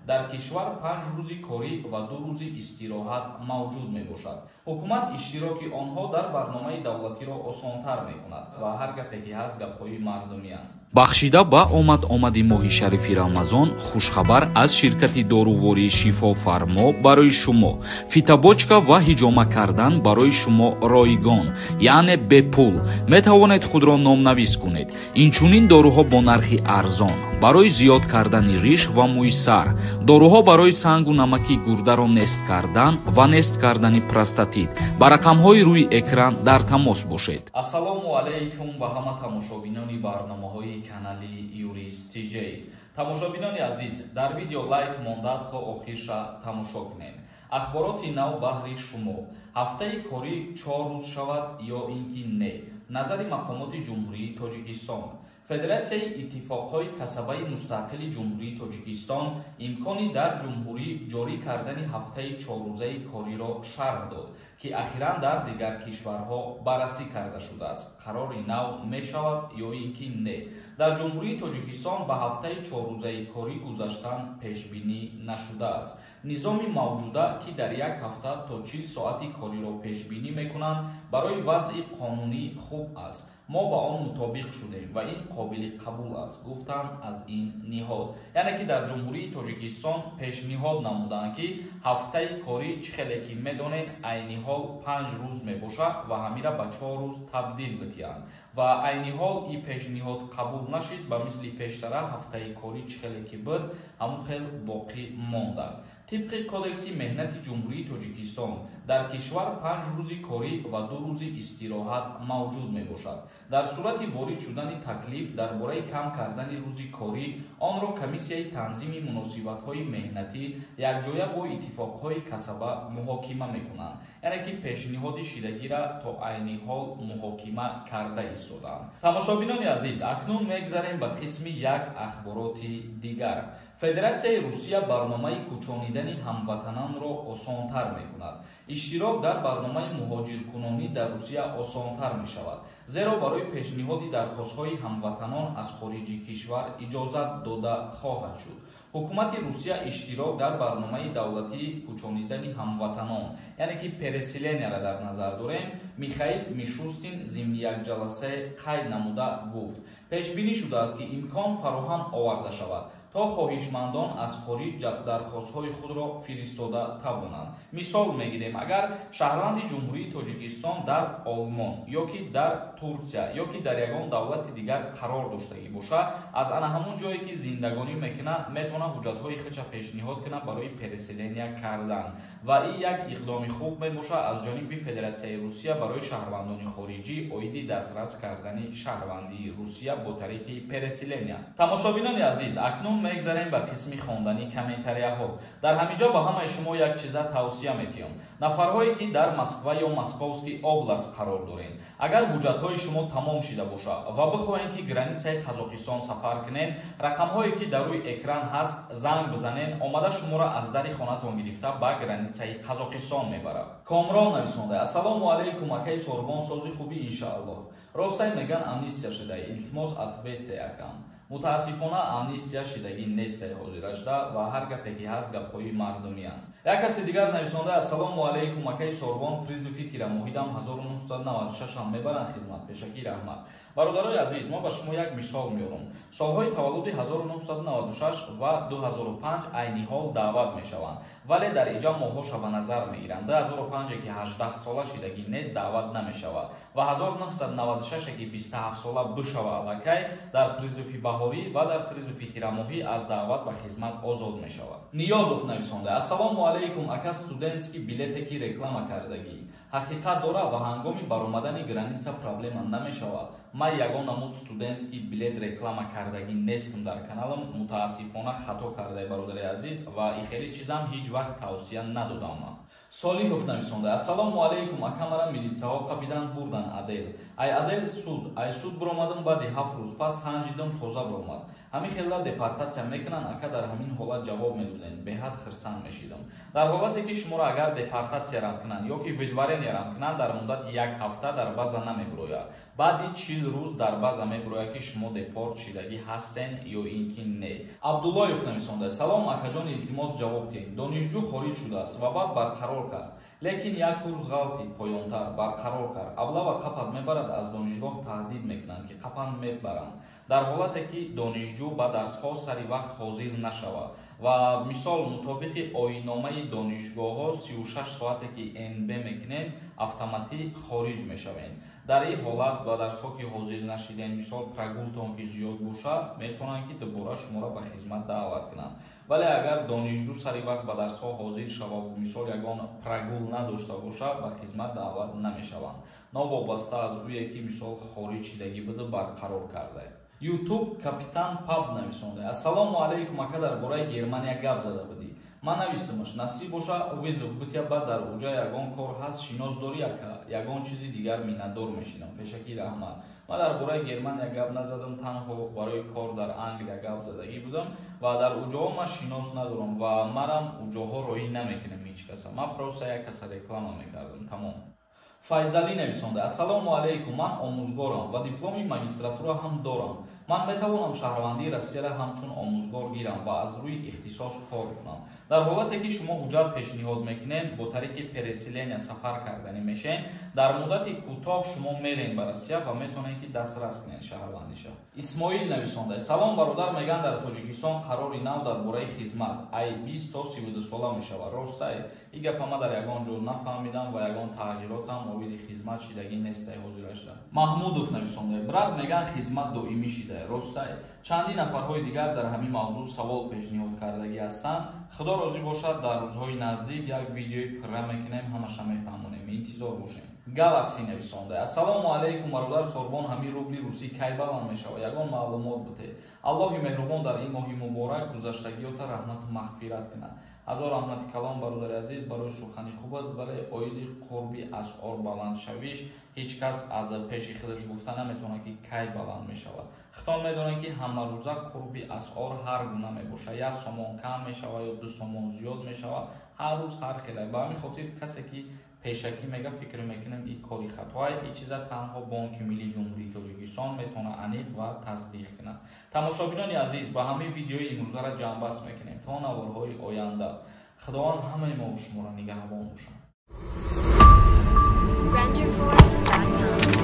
Дар кишвар 5 рӯзи корӣ ва 2 рӯзи истироҳат мавҷуд мебошад. Ҳукумат иштироки онҳо дар барномаи давлатиро осонтар мекунад ва ҳар гапе ки ҳаст, гапҳои мардумиянд. Бахшида ба омад-омади моҳи шарифи Рамазон, хушхабар аз ширкати дорувории Шифофармо барои шумо. Фитобочка ва ҳиҷома кардан барои шумо ройгон, яъне бепул. Метавонед худро номнавис кунед. Инчунин доруҳо бо нархи арзон барои зиёд кардани риш ва мӯи сар, доруҳо барои сангу намаки гурдаро нест кардан ва нест кардани простатит. Ба рақамҳои рӯи экран дар тамос бошед. Ассалому алайкум ба ҳама тамошобинони барномаҳои канали Юрист ТЖ. Тамошобинони азиз, дар видео лайк монда то охирша тамошо кунед. Ахбороти нав баҳри шумо. Ҳафтаи корӣ 4 рӯз шавад ё ин ки не? Назари мақомоти Ҷумҳурии Тоҷикистон. Федератсияи иттифоқҳои касабаи мустақили Ҷумҳурии Тоҷикистон имкони дар ҷумҳурӣ ҷорӣ кардани ҳафтаи чоррӯзаи кориро шарҳ дод, ки ахиран дар дигар кишварҳо баррасӣ карда шудааст. Қарори нав мешавад ё ин ки не? Дар Ҷумҳурии Тоҷикистон ба ҳафтаи чоррӯзаи корӣ гузаштан пешбинӣ нашудааст. Низоми мавҷуда, ки дар як ҳафта то 40 соати кориро пешбинӣ мекунанд, барои вазъи қонунӣ хуб аст. Мо ба он мутобиқ шудем ва ин қобили қабул аст, гуфтанд аз ин ниҳод. Яъне ки дар Ҷумҳурии Тоҷикистон пешниҳод намуданд, ки ҳафтаи корӣ, чӣ хеле ки медонед, айни ҳол 5 рӯз мебошад ва ҳамира ба 4 рӯз табдил бидиҳанд. Ва айни ҳол ин пешниҳод қабул нашид, ба мисли пештара ҳафтаи корӣ чӣ хеле ки буд, ҳамон хел боқӣ монданд. Тибқи Кодекси меҳнати Ҷумҳурии Тоҷикистон дар кишвар 5 рӯзи корӣ ва 2 рӯзи истироҳат мавҷуд мебошад. Дар сурати ворид шудани таклиф дар бораи кам кардани рӯзи корӣ, онро Комиссияи танзими муносибатҳои меҳнатӣ якҷоя бо иттифоқҳои касаба муҳокима мекунанд. Яъне ки пешниҳоди шидагира то айни ҳол муҳокима карда истодаанд. Тамошобинони азиз, акнун мегзарем ба қисми як ахбороти дигар. Федератсияи Русия барномаи кӯчонидани ҳамватанонро осонтар мекунад. Иштирок дар барномаи муҳоҷиркунонӣ дар Русия осонтар мешавад, зеро барои пешниҳоди дархостҳои ҳамватанон аз хориҷи кишвар иҷозат дода хоҳад шуд. Ҳукумати Русия иштирок дар барномаи давлатии кӯчонидани ҳамватанон, яъне ки переселенияро дар назар дорем, Михаил Мишустин зимни як ҷаласае қайд намуда гуфт: пешбинӣ шудааст, ки имкон фароҳам оварда шавад, то хоҳишмандон аз хориҷ дархостҳои худро фиристода тавонанд. Мисол мегирем, агар шаҳрванди Ҷумҳурии Тоҷикистон дар Олмон ё ки дар Турсия ё ки дар ягон давлати дигар қарор доштагӣ бошад, аз ана ҳамон ҷое ки зиндагонӣ мекунад, метавонад ҳуҷҷатҳои худша пешниҳод кунад барои переселения кардан. Ва ин як иқдоми хуб мебошад аз ҷониби Федератсияи Русия барои шаҳрвандони хориҷӣ оиди дастрас кардани шаҳрвандии Русия бо тариқи переселения. Тамошобинони азиз, акнун мегзарем ба қисми хондани комментарияҳо. Дар ҳамин ҷо ба ҳамаи шумо як чиза тавсия метиҳам. Нафарҳое ки дар Москва ё Московский област қарор доред, агар ҳуҷҷатҳои шумо тамом шида бошад ва бихоҳед, ки границаи Қазоқистон сафар кунед, рақамҳое ки дар рӯи экран ҳаст, занг бизанед, омада шуморо аз дари хонатон гирифта ба границаи Қазоқистон мебарад. Комрон нависонда: Ассалому алайкум, акаи Сорбон, сози хубӣ иншааллоҳ. Ростай меган, амнистия шуда, илтимос, ответьте, акам. Мутаассифона, амнистия шидагӣ нестай ҳозирашда ва ҳар гапе ки ҳаст, гапҳои мардумиянд. Як каси дигар нависонда: Ассалому алайкум, акаи Сорбон, призыви тирамоҳидам 1996 ҳам мебаранд хизмат, пешакӣ раҳмат. Бародарои азиз, мо ба шумо як мисол меорам. Солҳои таваллуди 1996 ва 2005 айни ҳол даъват мешаванд, вале дар иҷа моҳҳоша ба назар мегиранд. 2005 ки 18 сола шидагӣ нест, даъват намешавад ва 1996 ки 27 сола бишава, аллакай дар призыви баҳорӣ ва дар призыви тирамоҳӣ аз даъват ба хизмат озод мешавад. Ниёзов нависонда: Ассалому алайкум, ака, студентский билете ки реклама кардагӣ, ҳақиқат дорад ва ҳангоми баромадани граница проблема намешавад? Ман ягон намуд студентский билет реклама кардагӣ нестам дар каналам. Мутаассифона, хато кардаи, бародари азиз, ва и хеле чизам ҳеҷ вақт тавсия надодам ман. Солиҳов нависонда: Ассалому алайкум, ака, мара милитсаҳо қапидан бурдан отдел, ай отдел суд, ай суд биромадам, баъди 7 рӯз пас санҷидам, тоза биромад. Ҳамин хела депортатсия мекунанд, ака? Дар ҳамин ҳолат ҷавоб медодем, беҳад хирсанд мешидам. Дар ҳолате ки шуморо агар депортатсия рам кунанд ё ки выдворение рам кунанд, дар муддати як ҳафта дар база намебирояд. Баъди 40 рӯз дар база мебурояд, ки шумо депорт шидагӣ ҳастен ё ин ки не. Абдуллоев нависонда: салом акаҷон, илтимос ҷавоб диҳед. Донишҷӯ хориҷ шудааст ва баъд барқарор кард, лекин як курс ғалти поёнтар барқарор кард. Аблава қапат мебарад, аз донишгоҳ таҳдид мекунанд, ки қапан мебаранд дар ҳолате ки донишҷӯ ба дарсҳо сари вақт ҳозир нашавад. Ва мисол, мутобиқи оинномаи донишгоҳҳо 36 соате ки НБ мекунед, автоматӣ хориҷ мешавед. Дар ин ҳолат ба дарсҳо ки ҳозир нашидем, мисол прогултон ки зиёд бошад, метавонанд ки дубора шуморо ба хизмат даъват кунанд. Вале агар донишҷӯ сари вақт ба дарсҳо ҳозир шавад, мисол ягон прогул надошта бошад, ба хизмат даъват намешаванд, новобаста аз ӯе ки мисол хориҷ шидагӣ буда барқарор карда. Ютуб Капитан Паб нависонда: ассалому алайкум ака, дар бораи Германия гап зада будӣ, ман навистамаш, насиб боша вызов битя, баъд дар уҷа ягон кор ҳаст, шинос дорӣ ака, ягон чизи дигар миннатдор мешинам, пешакӣ раҳмат. Ман дар бораи Германия гап назадам, танҳо барои кор дар Англия гап задагӣ будам ва дар уҷоҳо ман шинос надорам ва манам уҷоҳо роҳӣ намекунам ҳеҷ каса, ман просто як каса реклама мекардам, тамом. Файзалӣ нависонда: ассалому алайкум, ман омӯзгорам ва дипломи магистратура ҳам дорам. Ман метавонам шаҳрвандии Россияро ҳамчун омӯзгор гирам ва аз рӯи ихтисос кор кунам? Дар ҳолате ки шумо ҳуҷҷат пешниҳод мекунед, бо тариқи переселения сафар карданӣ мешавед, дар муддати кӯтоҳ шумо мерен ба Россия ва метавонед ки дастрас кунед шаҳрвандиша. Исмоил нависонда: салом бародар, мегӯянд дар Тоҷикистон қарори нав дар бораи хизмат ай 20 то 32 сола мешавад, ростай? Ин гапа ман дар ягон ҷо нафаҳмидам ва ягон тағйиротам оиди хизмат шидагӣ нестай ҳозирашда. Маҳмудов нависонда: брат, мегӯянд хизмат доимӣ шидае, ростай? Чандин нафарҳои дигар дар ҳамин мавзӯъ савол пешниҳод кардагӣ ҳастанд. Худо розӣ бошад, дар рӯзҳои наздик як видеои пурра мекунем, ҳамаша мефаҳмонем, интизор бошем. Галакси нависонда: ассалому алайкум бародар Сорбон, ҳамин рубли русӣ кай баланд мешавад, ягон маълумот бите. Аллоҳи меҳрубон дар ин моҳи муборак гузаштагиёта раҳмату мағфират кунад. Ҳазор раҳмати калом бародари азиз барои сухани хубат, вале оиди қурби асъор баландшавиш ҳеҷ кас аз пеши худаш гуфта наметавонад ки кай баланд мешавад. Хитон медонед ки ҳамарӯза қурби асъор ҳар гуна мебошад, як сомон кам мешавад ё 2 сомон зиёд мешавад, ҳар рӯз ҳар хеле. Ба ҳамин хотир касе ки пешакӣ мега, фикр мекунем ин кори хатоае. Ин чиза танҳо Бонки Миллии Ҷумҳурии Тоҷикистон метавонад аниқ ва тасдиқ кунад. Тамошобинони азиз, ба ҳамин видеои имрӯзаро ҷамъбаст мекунем. То наворҳои оянда Худованд ҳамаи мо шуморо нигаҳбон бошад. Renderforest.com.